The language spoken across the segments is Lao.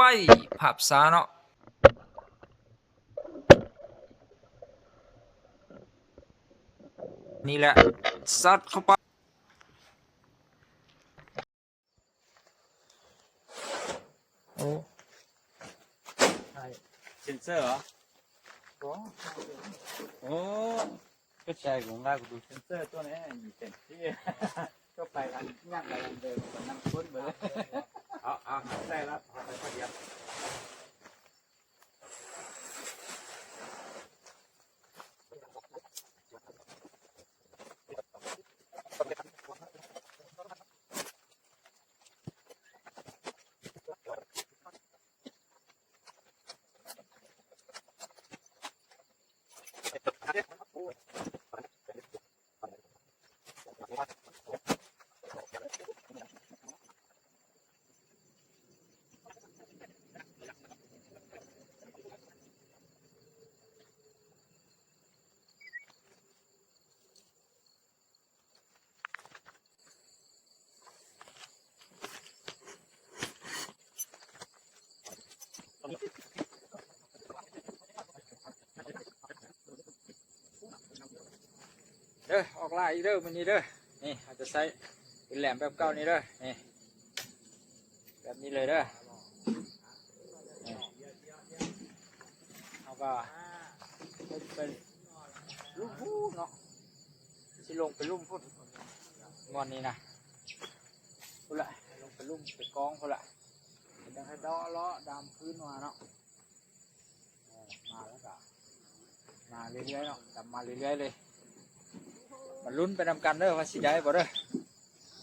ໄປ ພາບຊ້າເນາະ. ນີ້ແຫຼະ ຊັດເຂົ້າໄປ. ໂອ້ ໃຊ່ເຊັນເຊີເຫາະ? ບໍ່ ໂອ້ ກໍໃຊ່ ກູລາ ກູດູເຊັນເຊີຕົວນີ້ ມີເຊັນເຊີ ກໍໄປອັນຍັກໄປອັນເດີມ ໄປນຳຄົນເບີດ. ເອົາ ເອົາ ໃສ່ລະ ເອົາໄປຄົນດຽວ. ເດີ ອອກລ່າອີກເດີ ມື້ນີ້ເດີ. ນີ້ ເຮົາຈະໃຊ້ປືນແຫຼມແບບເກົ່ານີ້ເດີ ນີ້ ແບບນີ້ເລີຍເດີ. ນີ້ ເຮົາກໍລົງໄປລຸ່ມພຸ້ນເນາະ ຊິລົງໄປລຸ່ມພຸ້ນ ງວດນີ້ນະ ພຸ້ນລະ ລົງໄປລຸ່ມໄປກອງພຸ້ນລະ ເຮັດຈັ່ງໃຫ້ເດາະເລາະດຳຄືນວ່າເນາະ. ເອີ ມາແລ້ວກໍມາເລື້ອຍໆເນາະ ດຳມາເລື້ອຍໆເລີຍ. ມາລຸ້ນໄປນຳກັນເດີວ່າຊິໄດ້ບໍ່ເດີ.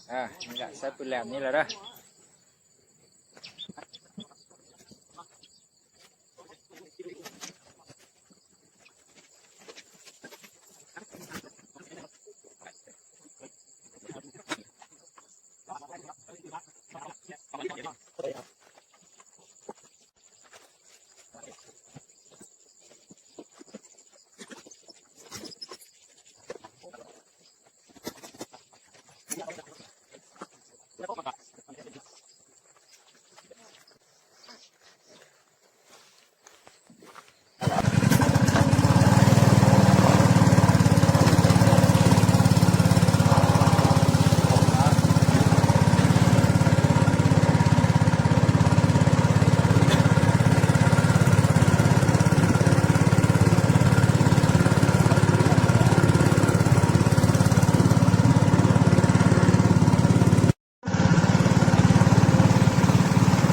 ເອີ ນີ້ແຫຼະ ໃຊ້ປືນແຫຼມນີ້ແຫຼະເດີ.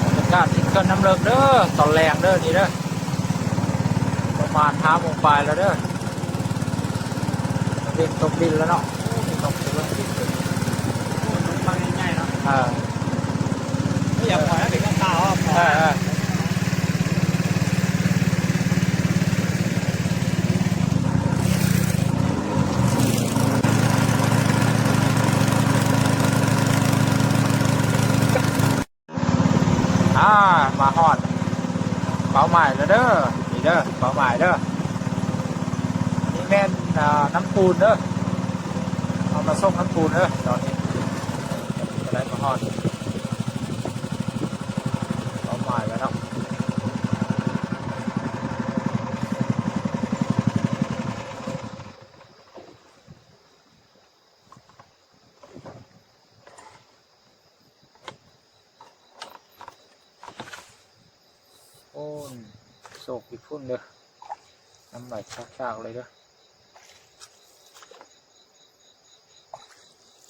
ບັນຍາກາດທີ່ເຂື່ອນນ້ຳເລິກເດີ ຕອນແລງເດີ ນີ້ເດີ ປະມານຫ້າໂມງປາຍແລ້ວເດີ. ເວັນຕົກດິນແລ້ວເນາະ. ໂອ້ ມີນົກຢູ່ເບິ່ງດິນເລີຍ. ໂອ້ ນົກບາງໃຫຍ່ໆເນາະ. ເອີ ບໍ່ຢາກປ່ອຍໃຫ້ເປັນຂາວໆ ເອີ ເອີ. ອ່າ ມາຮອດເປົ້າໝາຍແລ້ວເດີ ນີ້ເດີ ເປົ້າໝາຍເດີ. ອັນນີ້ແມ່ນ ອ່າ ນ້ຳປູນເດີ ເຮົາມາສົ່ງນ້ຳປູນເດີ. ຕອນນີ້ກໍໄດ້ມາຮອດເປົ້າໝາຍແລ້ວເນາະ. ໂອ້ ໂຊກຢູ່ພຸ້ນເດີ ນ້ຳໄຫຼຊາກໆເລີຍເດີ.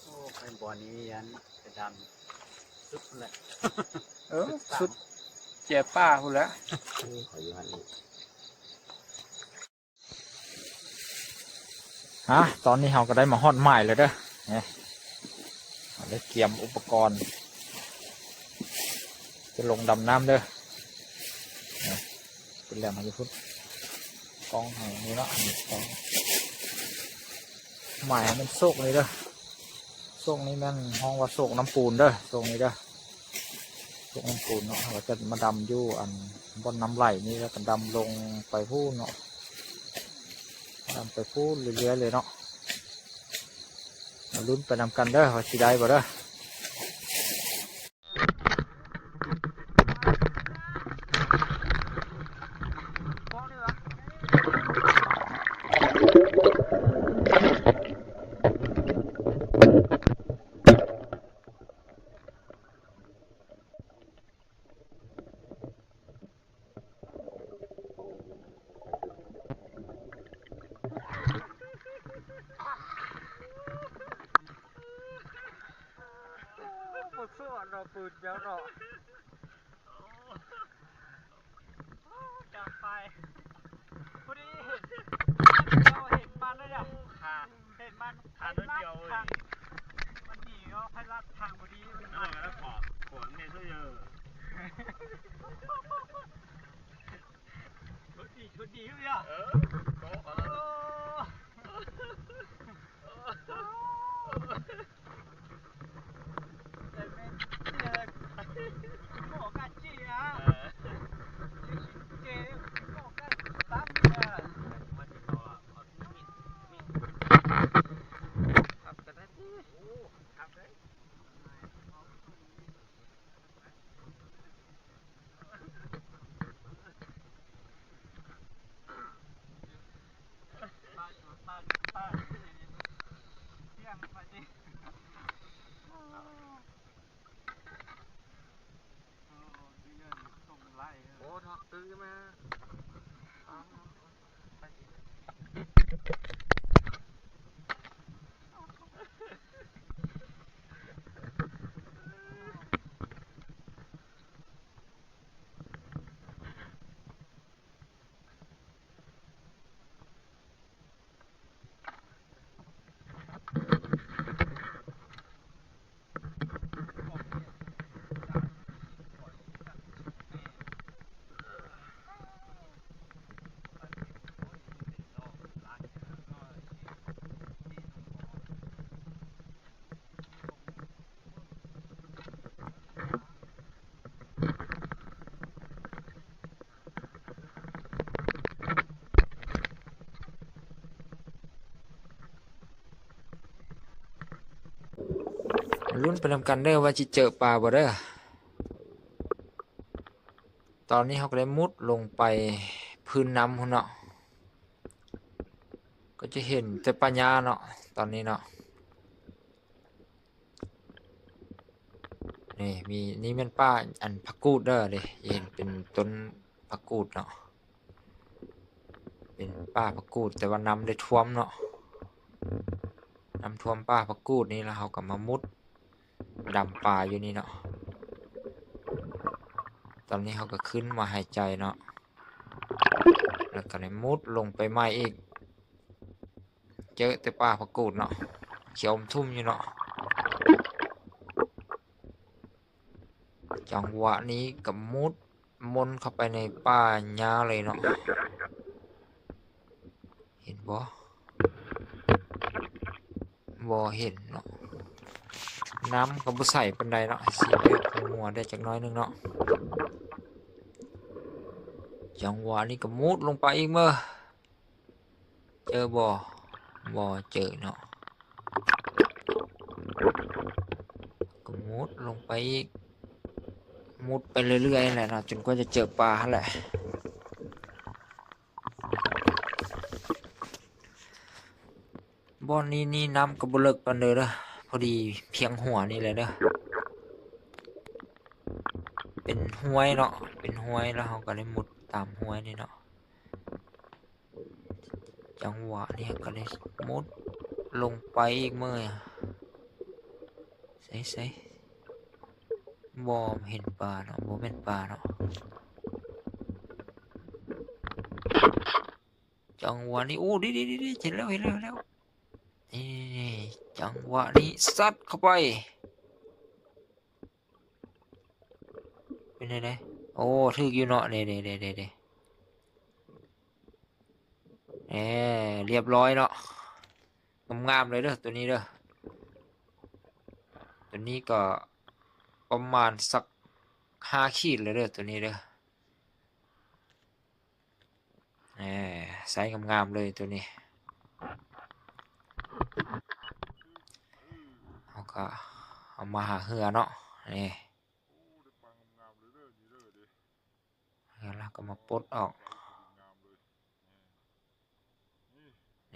ໂອ້ ໄປບ່ອນນີ້ ອັນ ຈະດຳສຸດພຸ້ນແຫຼະ. ເອີ ສຸດ ສຸດເຈຍປ່າພຸ້ນແຫຼະ. ໂອ້ ເຂົາຢູ່ຫັ້ນອີກ. ອ່າ ຕອນນີ້ເຮົາກໍໄດ້ມາຮອດໝາຍແລ້ວເດີ. ນີ້ ເຮົາໄດ້ກຽມອຸປະກອນຈະລົງດຳນ້ຳເດີ. ນີ້ ເປັນແຫຼມໃຫ້ຢູ່ພຸ້ນ ກ້ອງໃຫ້ນີ້ເນາະ ນີ້ກ້ອງ. ໝາຍໃຫ້ມັນໂຊກນີ້ເດີ. ໂຊກນີ້ແມ່ນຮ້ອງວ່າໂຊກນ້ຳປູນເດີ ໂຊກນີ້ເດີ ໂຊກນ້ຳປູນເນາະ. ເຮົາກໍຈະມາດຳຢູ່ອັນບ່ອນນ້ຳໄຫຼນີ້ ແລ້ວກໍດຳລົງໄປພຸ້ນເນາະ ດຳໄປພຸ້ນເລື້ອຍໆເລີຍເນາະ. ມາລຸ້ນໄປນຳກັນເດີ ວ່າຊິໄດ້ບໍ່ເດີ. ສວນເນາະ ປືນເຈົ້າເນາະ ຈັບໄປ ພໍດີເຫັນ ເຫັນມັນເລີຍນະ ເຫັນມັນ ຂາດໜ້ອຍດຽວເລີຍ ມັນໜີເນາະ ໃຜລັດທາງພໍດີ ເອີ ແລ້ວຂໍ ຂໍແມ່ຊ່ວຍເດີ ໂຊກດີ ໂຊກດີເລີຍ ເອີ ໂອ້ ໂອ້ ໂອ້ ນອກຕື່ມາ ລຸ້ນໄປນຳກັນເດີວ່າຊິເຈີປາບໍ່ເດີ. ຕອນນີ້ເຮົາກໍໄດ້ມຸດລົງໄປພື້ນນ້ຳພຸ້ນເນາະ ກໍຈະເຫັນແຕ່ປ່າຫຍ້າເນາະ ຕອນນີ້ເນາະ. ນີ້ມີ ນີ້ແມ່ນປ່າອັນຜັກກູດເດີ ເດ້ ເຫັນເປັນຕົ້ນຜັກກູດເນາະ ເປັນປ່າຜັກກູດ ແຕ່ວ່ານ້ຳໄດ້ຖ້ວມເນາະ ນ້ຳຖ້ວມປ່າຜັກກູດນີ້ ແລ້ວເຮົາກໍມາມຸດດຳປາຢູ່ນີ້ເນາະ. ຕອນນີ້ເຮົາກໍຂຶ້ນມາຫາຍໃຈເນາະ ແລ້ວກໍໄດ້ມຸດລົງໄປໃໝ່ອີກ ເຈີແຕ່ປ່າຜັກກູດເນາະ ຂຽວອມທຸ່ມຢູ່ເນາະ. ຈັງຫວະນີ້ກໍມຸດມົນເຂົ້າໄປໃນປ່າຫຍ້າເລີຍເນາະ ເຫັນບໍ່? ບໍ່ເຫັນເນາະ ນ້ຳກໍບໍ່ໃສປານໃດເນາະ ຊິໄປຫົວໄດ້ຈັກໜ້ອຍໜຶ່ງເນາະ. ຈັງຫວະນີ້ກໍມຸດລົງໄປອີກເມີ ເຈີບໍ່? ບໍ່ເຈີເນາະ ກໍມຸດລົງໄປອີກ ມຸດໄປເລື້ອຍໆແຫຼະເນາະ ຈົນກວ່າຈະເຈີປາຫັ້ນແຫຼະ. ບ່ອນນີ້ນີ້ນ້ຳກໍບໍ່ເລິກປານໃດເດີ ພໍດີພຽງຫົວນີ້ແຫຼະເດີ ເປັນຫ້ວຍເນາະ ເປັນຫ້ວຍ ແລ້ວເຮົາກໍໄດ້ມຸດຕາມຫ້ວຍນີ້ເນາະ. ຈັງຫວະນີ້ກໍໄດ້ມຸດລົງໄປອີກເມີ ໃສໆ ບໍ່ເຫັນປາເນາະ ບໍ່ແມ່ນປາເນາະ. ຈັງຫວະນີ້ ໂອ້ ເດໆໆໆ ເຫັນແລ້ວ ເຫັນແລ້ວ ເຫັນແລ້ວ ນີ້ໆໆ ຈັງຫວະນີ້ຊັດເຂົ້າໄປ ເປັນແນວໃດ? ໂອ້ ຖືກຢູ່ເນາະ ເດໆໆໆໆ ເອີ ລຽບຮ້ອຍເນາະ ງາມໆເລີຍເດີ ໂຕນີ້ເດີ ໂຕນີ້ກໍປະມານສັກຫ້າຂີດເລີຍເດີ ໂຕນີ້ເດີ. ເອີ ໄຊງາມໆເລີຍໂຕນີ້ ເຮົາກໍເອົາມາຫາເຫືອເນາະ ນີ້ ເຫືອ ແລ້ວກໍມາປົດອອກ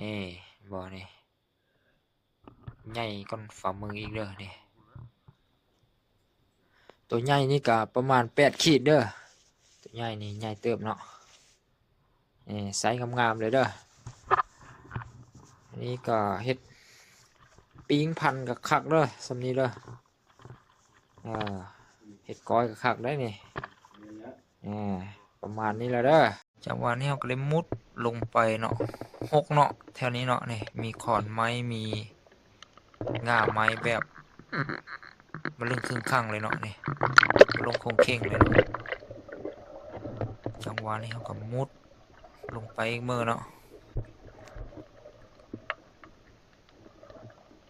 ນີ້ ເຫັນບໍ່ນີ້ ໃຫຍ່ກ່ອນຝ່າມືອີກເດີນີ້ ໂຕໃຫຍ່ນີ້ກະປະມານແປດຂີດເດີ ໂຕໃຫຍ່ນີ້ໃຫຍ່ເຕີບເນາະ ນີ້ໄຊງາມໆເລີຍເດີ ອັນນີ້ກໍເຮັດປີ້ງພັນກໍຄັກເດີ ສ່ຳນີ້ເດີ. ເອີ ເຮັດກ້ອຍກໍຄັກໄດ໋ນີ້. ເອີ ປະມານນີ້ແຫຼະເດີ. ຈັງຫວະນີ້ເຮົາກໍໄດ້ມຸດລົງໄປເນາະ, ຮົກເນາະ ແຖວນີ້ເນາະ. ນີ້ມີຂອນໄມ້ ມີງ່າໄມ້ແບບມະລຶ້ງຄຶງຄັງເລີຍເນາະ. ນີ້ລົງຄົງເຄັ່ງເລີຍເນາະ. ຈັງຫວະນີ້ເຮົາກໍມຸດລົງໄປອີກເມີເນາະ.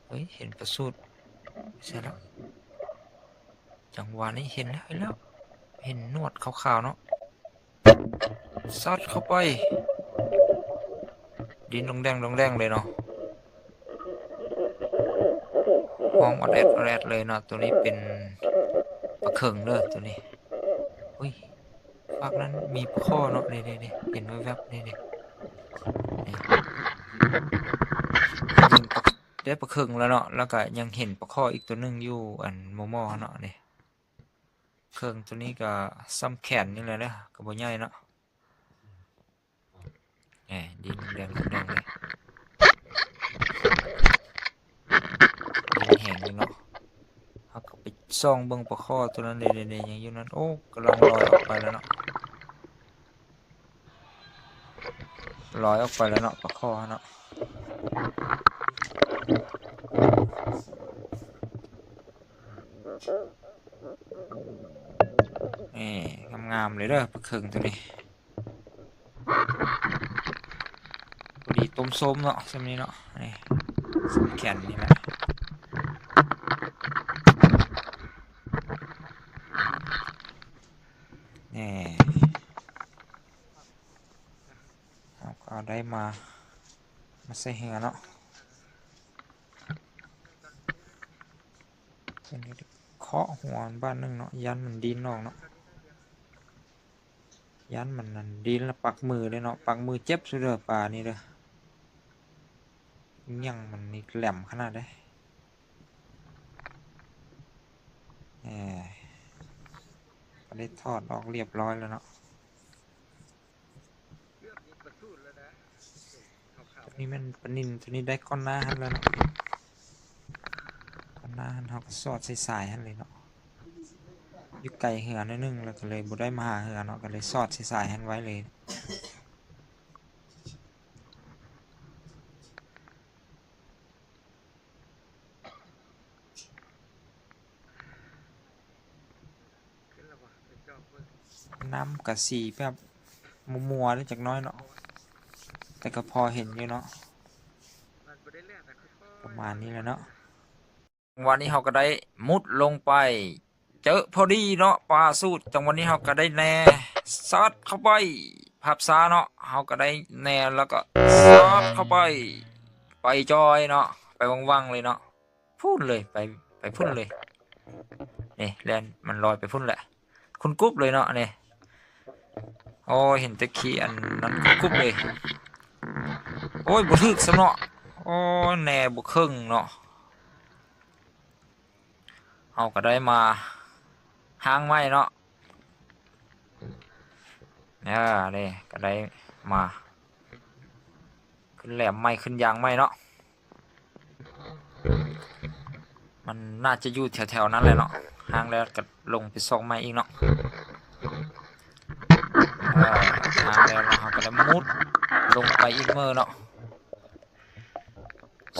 ເຮີ້ຍ ເຫັນປາສູດ ໃສລະ? ຈັງຫວະນີ້ເຫັນແລ້ວ ເຫັນແລ້ວ ເຫັນໜວດຂາວໆເນາະ. ຊັດເຂົ້າໄປ ດິນດອງແດງດອງແດງເລີຍເນາະ. ຮ້ອງອອດແອດອອດແອດເລີຍເນາະ. ໂຕນີ້ເປັນປາເຄິງເດີໂຕນີ້. ອຸ້ຍ ຟາກນັ້ນມີປາຄໍ່ເນາະ. ນີ້ໆໆ ເຫັນແວບໆ ນີ້ໆ ນີ້ ຍິງປາ ໄດ້ປາເຄິງແລ້ວເນາະ. ແລ້ວກະຍັງເຫັນປາຄໍ່ອີກໂຕໜຶ່ງຢູ່ອັນໝໍໆເນາະ. ນີ້ເຄິງໂຕນີ້ກະສ່ຳແຂນນີ້ແຫຼະເດີ ກະບໍ່ໃຫຍ່ເນາະ. ແໜ ດິນແດງໆເລີຍ ດິນແຫ້ງຢູ່ເນາະ. ເຮົາກໍໄປສ່ອງເບິ່ງປາຄໍ່ໂຕນັ້ນເດ ເດ ເດ ຍັງຢູ່ນັ້ນ. ໂອ້ ກຳລັງລອຍອອກໄປແລ້ວເນາະ. ລອຍອອກໄປແລ້ວເນາະ ປາຄໍ່ເນາະ. ນີ້ ງາມໆເລີຍເດີ ປາເຄິງໂຕນີ້. ພໍດີຕົ້ມສົ້ມເນາະ ຊ່ຳນີ້ເນາະ. ນີ້ ສ່ຳແຂນນີ້ແຫຼະ. ນີ້ ເຮົາກໍເອົາໄດ້ມາ ມາໃສ່ເຮືອເນາະ. ເຄາະຫົວມັນບາດໜຶ່ງເນາະ ຢ້ານມັນດີ້ນອອກເນາະ. ຢ້ານມັນນັ້ນດີ້ນລະປັກມືເລີຍເນາະ. ປັກມືເຈັບສຸດເດີ ປານີ້ເດີ. ຫຍັງມັນນີ້ແຫຼມຂະໜາດໃດ. ເອີ ກໍໄດ້ຖອດອອກລຽບຮ້ອຍແລ້ວເນາະ. ໂຕນີ້ແມ່ນປານິນ ໂຕນີ້ໄດ້ກ່ອນໜ້າຫັ້ນແລ້ວເນາະ. ກ່ອນໜ້າຫັ້ນເຮົາກໍສອດໃສ່ສາຍຫັ້ນເລີຍເນາະ. ຢູ່ໄກເຮືອໜ້ອຍໜຶ່ງ ແລ້ວກໍເລີຍບໍ່ໄດ້ມາຫາເຮືອເນາະ ກໍເລີຍສອດໃສ່ສາຍຫັ້ນໄວ້ເລີຍ. ນ້ຳກະສີແບບມົວໆເດ້ຈັກໜ້ອຍເນາະ ແຕ່ກໍພໍເຫັນຢູ່ເນາະ. ປະມານນີ້ແຫຼະເນາະ. ວັນນີ້ເຮົາກໍໄດ້ມຸດລົງໄປ ເຈີພໍດີເນາະ ປາສູດ. ຈັງຫວະນີ້ເຮົາກໍໄດ້ແນ ຊັດເຂົ້າໄປ ພາບຊ້າເນາະ. ເຮົາກໍໄດ້ແນ ແລ້ວກໍຊັດເຂົ້າໄປ ໄປຈ່ອຍເນາະ ໄປວັງໆເລີຍເນາະ. ພຸ້ນເລີຍ ໄປ ໄປພຸ້ນເລີຍ. ນີ້ແລ່ນ ມັນລອຍໄປພຸ້ນແຫຼະ ຄຸນກຸບເລີຍເນາະນີ້. ໂອ້ຍ ເຫັນແຕ່ຂີ້ອັນນັ້ນ ຄຸນກຸບເລີຍ. ໂອ້ຍ ບໍ່ຖືກຊ້ຳເນາະ. ໂອ້ຍ ແນບໍ່ເຄິ່ງເນາະ. ເຮົາກໍໄດ້ມາຮ່າງໃໝ່ເນາະ. ເອີ ນີ້ກໍໄດ້ມາຂຶ້ນແຫຼມໃໝ່ ຂຶ້ນຢາງໃໝ່ເນາະ. ມັນໜ້າຈະຢູ່ແຖວໆນັ້ນແຫຼະເນາະ. ຮ່າງແລ້ວກໍລົງໄປຊອກໃໝ່ອີກເນາະ. ເອີ ຮ່າງແລ້ວເຮົາກໍໄດ້ມຸດລົງໄປອີກເມີເນາະ.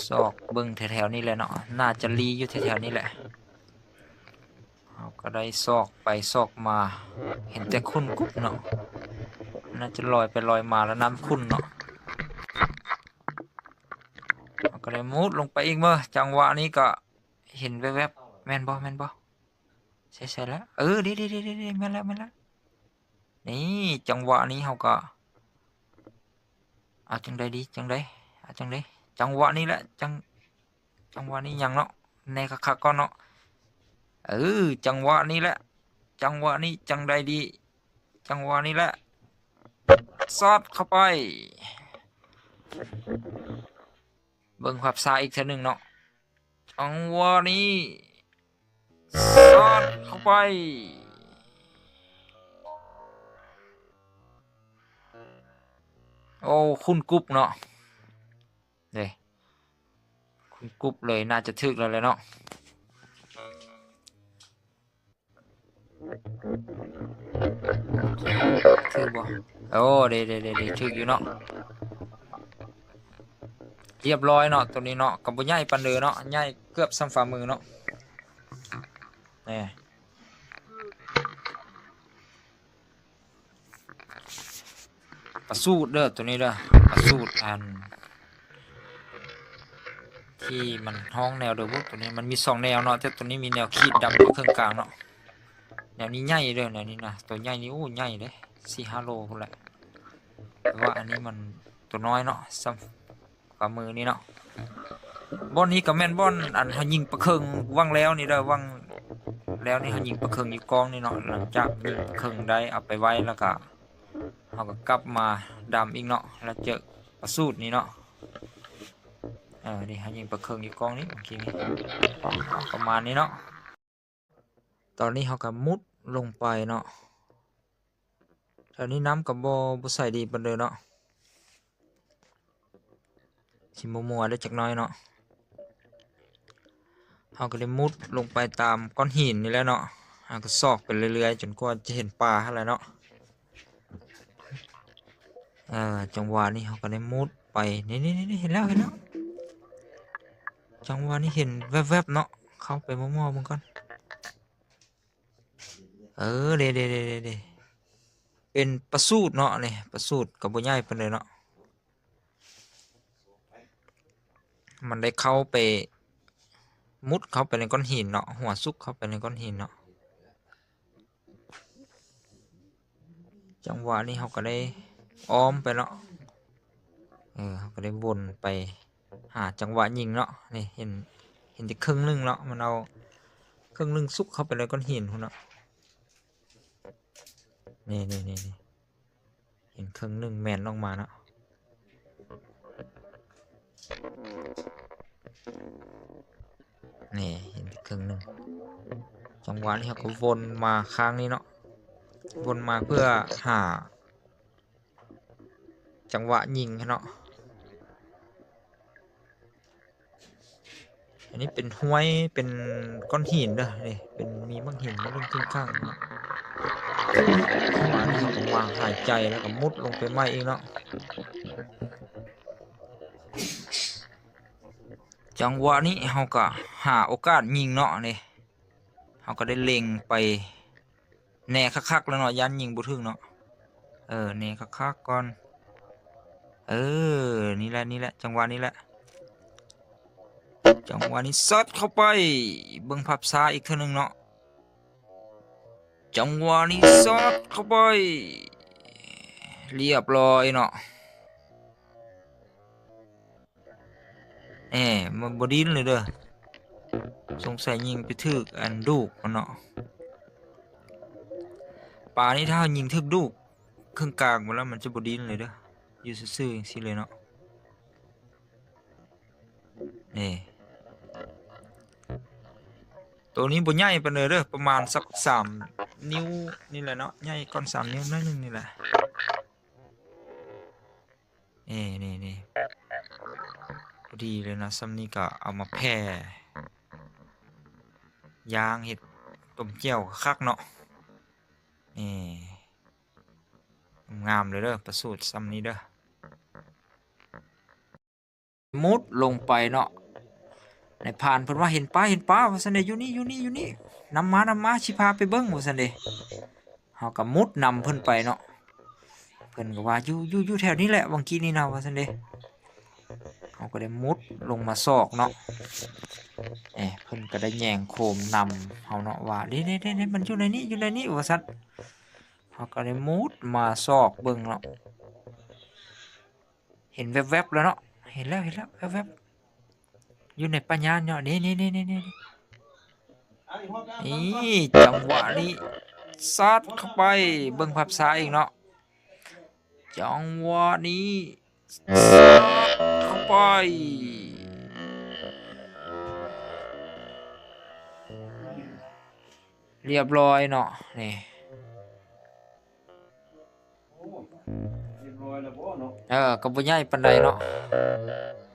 ຊອກເບິ່ງແຖວໆນີ້ແຫຼະເນາະ ໜ້າຈະລີ້ຢູ່ແຖວໆນີ້ແຫຼະ. ເຮົາກໍໄດ້ຊອກໄປຊອກມາ ເຫັນແຕ່ຂຸ້ນກຸບເນາະ ໜ້າຈະລອຍໄປລອຍມາແລ້ວນ້ຳຂຸ້ນເນາະ. ເຮົາກໍໄດ້ມຸດລົງໄປອີກເມີ ຈັງຫວະນີ້ກໍເຫັນແວບໆ ແມ່ນບໍ່ ແມ່ນບໍ່ ໃສໆລະ ເອີ ເດໆໆໆ ແມ່ນແລ້ວ ແມ່ນແລ້ວ. ນີ້ ຈັງຫວະນີ້ເຮົາກໍ ເອົາຈັ່ງໃດດີ ຈັ່ງໃດ ເອົາຈັ່ງໃດ ຈັງຫວະນີ້ແຫຼະ ຈັງ ຈັງຫວະນີ້ຍັງເນາະ ແນຄັກໆກ່ອນເນາະ. ເອີ ຈັງຫວະນີ້ແຫຼະ ຈັງຫວະນີ້ຈັ່ງໃດດີ ຈັງຫວະນີ້ແຫຼະ ຊັດເຂົ້າໄປ. ເບິ່ງພາບຊ້າອີກເທື່ອໜຶ່ງເນາະ ຈັງຫວະນີ້ ຊັດເຂົ້າໄປ. ໂອ້ ຂຸ້ນກຸບເນາະ ເດ້ ຂຸ້ນກຸບເລີຍ ໜ້າຈະຖືກແລ້ວແຫຼະເນາະ. ຖືກບໍ່? ໂອ້ ເດ້ໆໆ ຖືກຢູ່ເນາະ. ລຽບຮ້ອຍເນາະ ໂຕນີ້ເນາະ ກໍບໍ່ໃຫຍ່ປານໃດເນາະ ໃຫຍ່ເກືອບສ່ຳຝ່າມືເນາະ. ແນ່ ປາສູດເດີ ໂຕນີ້ເດີ ປາສູດ ອັນ ທີ່ມັນຮ້ອງແນວໃດບຸ ໂຕນີ້ມັນມີສອງແນວເນາະ ແຕ່ໂຕນີ້ມີແນວຂີດດຳຢູ່ເຄິ່ງກາງເນາະ. ແນວນີ້ໃຫຍ່ເດີ ແນວນີ້ນະ ໂຕໃຫຍ່ນີ້ ໂອ້ ໃຫຍ່ເດ້ ສີ່ຫ້າໂລພຸ້ນແຫຼະ. ແຕ່ວ່າອັນນີ້ມັນໂຕນ້ອຍເນາະ ສ່ຳຝ່າມືນີ້ເນາະ. ບ່ອນນີ້ກໍແມ່ນບ່ອນອັນເຮົາຍິງປາເຄິງຫວ່າງແລ້ວນີ້ເດີ ຫວ່າງແລ້ວນີ້ເຮົາຍິງປາເຄິງຢູ່ກ້ອງນີ້ເນາະ. ຫຼັງຈາກຍິງປາເຄິງໄດ້ ເອົາໄປໄວ້ ແລ້ວກໍເຮົາກໍກັບມາດຳອີກເນາະ ແລ້ວເຈີປາສູດນີ້ເນາະ. ເອີ ນີ້ເຮົາຍິງປາເຄິງຢູ່ກ້ອງນີ້ເມື່ອກີ້ນີ້ ປະມານນີ້ເນາະ. ຕອນນີ້ເຮົາກໍມຸດລົງໄປເນາະ. ແຖວນີ້ນ້ຳກໍບໍ່ ບໍ່ໃສດີປານໃດເນາະ ຊິມົວໆໄດ້ຈັກໜ້ອຍເນາະ. ເຮົາກໍໄດ້ມຸດລົງໄປຕາມກ້ອນຫີນນີ້ແຫຼະເນາະ ເຮົາກໍຊອກໄປເລື້ອຍໆ ຈົນກວ່າຈະເຫັນປາຫັ້ນແຫຼະເນາະ. ເອີ ຈັງຫວະນີ້ເຮົາກໍໄດ້ມຸດໄປ ນີ້ໆໆ ເຫັນແລ້ວ ເຫັນແລ້ວ ຈັງຫວະນີ້ເຫັນແວບໆເນາະ. ເຂົ້າໄປມົວໆເບິ່ງກ່ອນ. ເອີ ເດ້ໆໆໆ ເປັນປາສູດເນາະ ນີ້ປາສູດກໍບໍ່ໃຫຍ່ປານໃດເນາະ. ມັນໄດ້ເຂົ້າໄປ ມຸດເຂົ້າໄປໃນກ້ອນຫີນເນາະ ຫົວຊຸກເຂົ້າໄປໃນກ້ອນຫີນເນາະ. ຈັງຫວະນີ້ເຮົາກໍໄດ້ອ້ອມໄປເນາະ ເອີ ເຮົາກໍໄດ້ວົນໄປຫາຈັງຫວະຍິງເນາະ. ນີ້ເຫັນ ເຫັນແຕ່ເຄິ່ງໜຶ່ງເນາະ ມັນເອົາເຄິ່ງໜຶ່ງຊຸກເຂົ້າໄປໃນກ້ອນຫີນພຸ້ນເນາະ. ນີ້ໆໆໆ ເຫັນເຄິ່ງໜຶ່ງແມ່ນອອກມາເນາະ. ນີ້ເຫັນເຄິ່ງໜຶ່ງ. ຈັງຫວະນີ້ເຮົາກໍວົນມາຂ້າງນີ້ເນາະ ວົນມາເພື່ອຫາຈັງຫວະຍິງເນາະ. ອັນນີ້ເປັນຫ້ວຍ ເປັນກ້ອນຫີນເດີ ນີ້ເປັນ ມີໝາກຫີນມາລົງເຄິ່ງຂ້າງເນາະ. ປະມານນີ້ເຮົາກໍວາງຫາຍໃຈ ແລ້ວກໍມຸດລົງໄປໃໝ່ອີກເນາະ. ຈັງຫວະນີ້ເຮົາກໍຫາໂອກາດຍິງເນາະ ນີ້ເຮົາກໍໄດ້ເລັງໄປ ແນ່ຄັກໆແລ້ວເນາະ ຢ້ານຍິງບໍ່ຖືກເນາະ. ເອີ ແນ່ຄັກໆກ່ອນ. ເອີ ນີ້ແຫຼະ ນີ້ແຫຼະ ຈັງຫວະນີ້ແຫຼະ ຈັງຫວະນີ້ຊັດເຂົ້າໄປ. ເບິ່ງພາບຊ້າອີກເທື່ອໜຶ່ງເນາະ. ຈັງຫວະນີ້ຊັດເຂົ້າໄປ ລຽບຮ້ອຍເນາະ. ແອ ມັນບໍ່ດີ້ນເລີຍເດີ ສົງໄສຍິງໄປຖືກອັນດູກມັນເນາະ. ປານີ້ຖ້າເຮົາຍິງຖືກດູກເຄິ່ງກາງໝົດແລ້ວ ມັນຈະບໍ່ດີ້ນເລີຍເດີ ຢູ່ຊື່ໆຈັ່ງຊີ້ເລີຍເນາະ. ນີ້ ໂຕນີ້ບໍ່ໃຫຍ່ປານໃດເດີ ປະມານສັກສາມນິ້ວນີ້ແຫຼະເນາະ ໃຫຍ່ກ່ອນສາມນິ້ວໜ້ອຍໜຶ່ງນີ້ແຫຼະ. ນີ້ໆໆ ພໍດີເລີຍເນາະ ສ່ຳນີ້ກໍເອົາມາແຜ່ຍ່າງເຮັດຕົ້ມແຈ່ວຄັກໆເນາະ. ນີ້ ງາມເລີຍເດີ ປາສູດສ່ຳນີ້ເດີ. ມຸດລົງໄປເນາະ ນາຍພານເພິ່ນວ່າ ເຫັນປາ ເຫັນປາ ວ່າຊັ້ນເດ ຢູ່ນີ້ ຢູ່ນີ້ ຢູ່ນີ້ ນຳມາ ນຳມາ ຊິພາໄປເບິ່ງ ວ່າຊັ້ນເດ. ເຮົາກໍມຸດນຳເພິ່ນໄປເນາະ ເພິ່ນກໍວ່າ ຢູ່ ຢູ່ ຢູ່ແຖວນີ້ແຫຼະ ຫວ່າງກີ້ນີ້ນະ ວ່າຊັ້ນເດ. ເຮົາກໍໄດ້ມຸດລົງມາຊອກເນາະ ເອີ ເພິ່ນກໍໄດ້ແຍງໂຄມນຳເຮົາເນາະ ວ່າ ເດໆໆໆ ມັນຢູ່ໃນນີ້ ຢູ່ໃນນີ້ ວ່າຊັ້ນ. ເຮົາກໍໄດ້ມຸດມາຊອກເບິ່ງເນາະ ເຫັນແວບໆແລ້ວເນາະ ເຫັນແລ້ວ ເຫັນແລ້ວ ແວບໆ ຢູ່ໃນປ່າຫຍ້າເນາະ ນີ້ໆໆໆ ນີ້ ຈັງຫວະນີ້ຊັດເຂົ້າໄປ ເບິ່ງພາບຊ້າອີກເນາະ ຈັງຫວະນີ້ຊັດເຂົ້າໄປ ລຽບຮ້ອຍເນາະ ນີ້ ເອີ ກໍບໍ່ໃຫຍ່ປານໃດເນາະ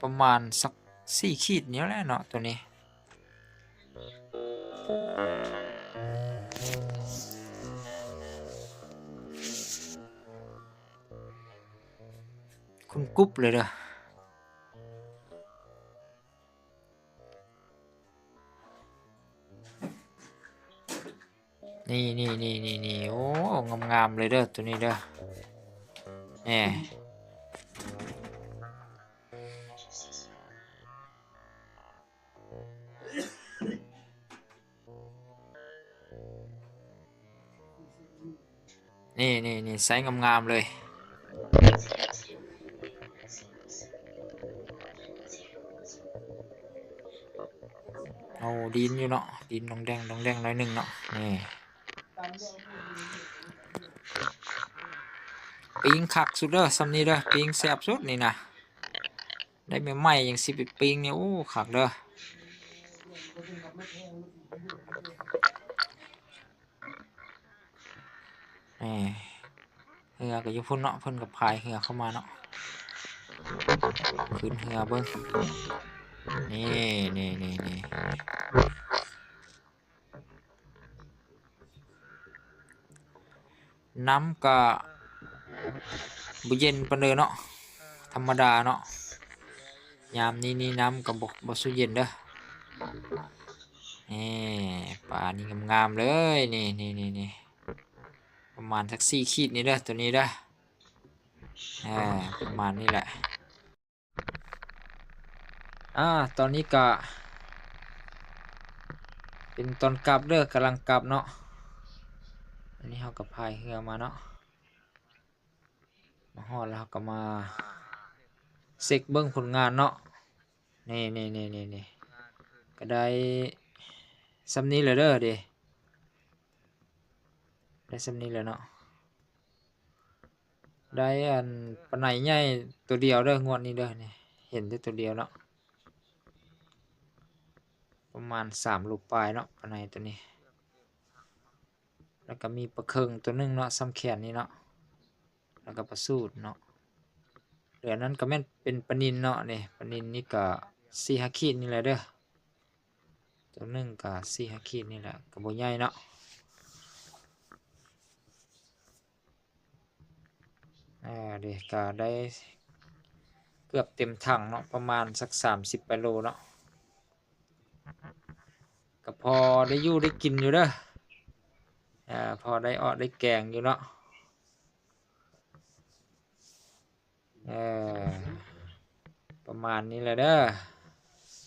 ປະມານສັກສີ່ຂີດນີ້ແຫຼະເນາະ ໂຕນີ້. ກຸບເລີຍເດີ້. ນີ້ໆໆໆ ໂອ້ ງາມໆເລີຍເດີ້ ໂຕນີ້ເດີ້ ແນ່. ນີ້ໆໆ ໄຊງາມໆເລີຍ. ໂອ້ ດິນຢູ່ເນາະ ດິນດອງແດງດອງແດງໜ້ອຍໜຶ່ງເນາະ ນີ້. ປີ້ງຄັກສຸດເດີ້ ຊ່ຳນີ້ເດີ້ ປີ້ງແຊບສຸດນີ້ນະ. ໄດ້ໃໝ່ໆ ຍັງຊິໄປປີ້ງນີ້ ໂອ້ ຄັກເດີ້. ແໝ່ ເຮືອກໍຢູ່ພຸ້ນເນາະ ເພິ່ນກໍພາຍເຮືອເຂົ້າມາເນາະ ຂຶ້ນເຮືອເບິ່ງ ນີ້ໆໆໆ. ນ້ຳກະບໍ່ເຢັນປານໃດເນາະ ທຳມະດາເນາະ. ຍາມນີ້ນີ້ນ້ຳກະບໍ່ ບໍ່ສູ່ເຢັນເດີ້. ແໝ່ ປານີ້ງາມໆເລີຍ ນີ້ໆໆໆ ປະມານສັກສີ່ຂີດນີ້ເດີ້ ໂຕນີ້ເດີ້ ອ່າ ປະມານນີ້ແຫຼະ. ອາ ຕອນນີ້ກະເປັນຕອນກັບເດີ້ ກຳລັງກັບເນາະ. ອັນນີ້ເຮົາກໍພາຍເຮືອມາເນາະ ມາຮອດແລ້ວເຮົາກໍມາເຊັກເບິ່ງຜົນງານເນາະ. ນີ້ໆໆ ກໍໄດ້ຊ່ຳນີ້ແຫຼະເດີ້ ເດ້ ໄດ້ຊ່ຳນີ້ແຫຼະເນາະ. ໄດ້ອັນປາໄນໃຫຍ່ໂຕດຽວເດີ້ ງວດນີ້ເດີ້ ນີ້ເຫັນແຕ່ໂຕດຽວເນາະ ປະມານສາມໂລປາຍເນາະ ປາໄນໂຕນີ້. ແລ້ວກໍມີປາເຄິງໂຕໜຶ່ງເນາະ ຊ່ຳແຂນນີ້ເນາະ ແລ້ວກໍປາສູດເນາະ. ເຫຼືອນັ້ນກໍແມ່ນເປັນປານິນເນາະ ນີ້ປານິນນີ້ກໍສີ່ຫ້າຂີດນີ້ແຫຼະເດີ້. ໂຕໜຶ່ງກໍສີ່ຫ້າຂີດນີ້ແຫຼະ ກໍບໍ່ໃຫຍ່ເນາະ. ເອີ ເດ ກໍໄດ້ເກືອບເຕັມຖັງເນາະ ປະມານສັກສາມສິບປາຍໂລເນາະ. ກໍພໍໄດ້ຢູ່ໄດ້ກິນຢູ່ເດີ້ ເອີ ພໍໄດ້ອອດໄດ້ແກງຢູ່ເນາະ. ເອີ ປະມານນີ້ແຫຼະເດີ້.